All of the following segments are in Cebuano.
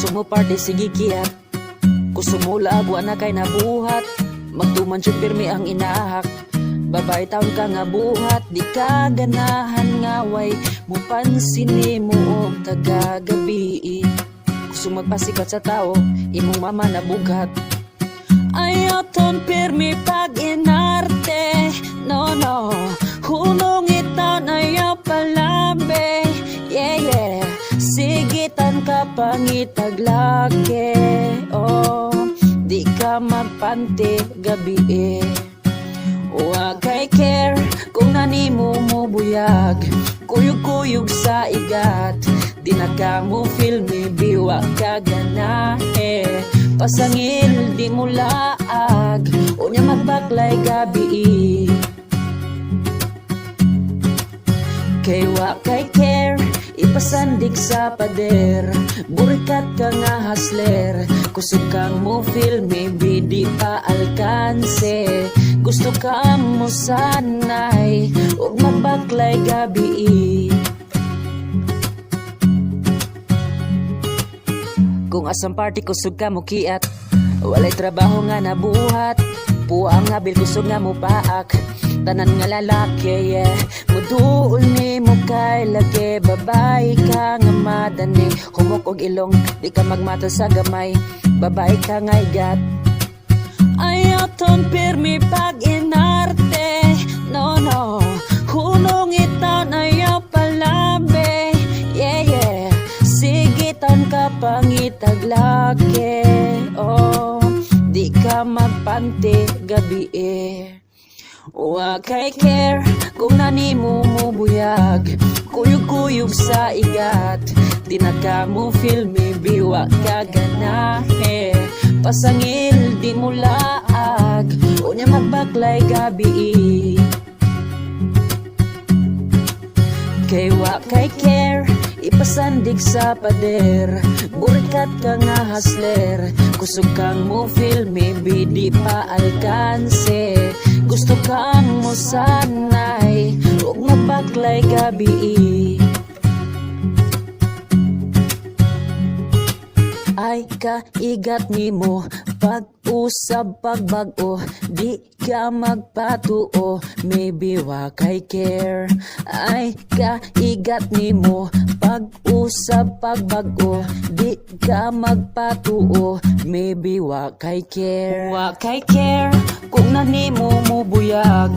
Kusog mo party, sige kiat. Kusog mo laag, wa na kay nabuhat. Magtuman jud pirmi ang inahak. Babae taon ka nga buhat. Di ka ganahan nga way mupansin nimo og tagagabi. Kusog magpasikat sa tao, imong mama na bughat. Ayaw ton pirmi pag inarte. No. Hunong itaon, ayaw palabi. Yeah. Sigitan ka pangitag laki. Oh, di ka magpante gabi eh. Wa kay care kung nanimo mo buyag. Kuyog-kuyog sa igat. Di na ka mo feel me, biwa ka ganahe. Pasangil di mo laag. Unya magbaklay gabi. Kay wa kay care, ipasandig sa pader. Burikat ka nga hustler. Kusog kang mo feel, maybe di pa alkanse. Gusto ka mo sanay ug magbaklay gabi. Kung asang party, kusog ka mo kiat. Walay trabaho nga nabuhat. Puwa ang abil, kusog nga mo paak. Tanan nga lalaki, yeah, muduol ni mo kay laki. Babae ka nga madani. Humok og ilong, di ka magmata sa gamay. Babae ka nga igat. Ayaw ton pirmi pag inarte. No. Hunong itaon, ayaw palabi. Yeah. Sigitan ka pangitag laki. Oh, di ka magpante gabi eh. Wa kay care kung nanimo mo buyag. Kuyog-kuyog sa igat. Di na ka mo feel me, biwa ka ganahe. Pasangil di mo laag. Unya magbaklay gabi. Kay wa kay care, ipasandig sa pader. Burikat ka nga hustler. Kusog kang mo feel, maybe di pa alkanse. Gusto kang mo sanay ug magbaklay gabi. Ay kaigat nimo pag-usab pagbag-o. Di ka magpatuo, maybe wa kay care. Ay kaigat nimo pag-usab pagbag-o. Di ka magpatuo, maybe wa kay care. Wa kay care kung nanimo mo buyag.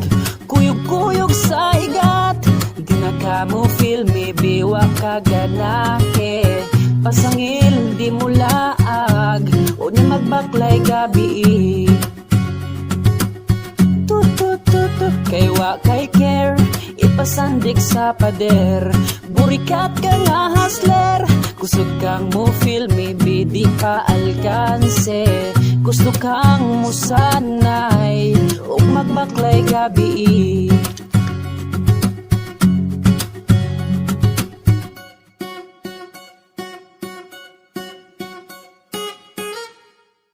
Kuyog-kuyog sa igat. Di na ka mo feel, maybe wa ka ganahe. Pasangil di mo laag. Unya magbaklay gabi. Tut tut tut tut. Kay wa kay care, ipasandig sa pader. Burikat ka nga hustler. Kusog kang mo feel, maybe di pa alkanse. Gusto kang musanay ug magbaklay gabi.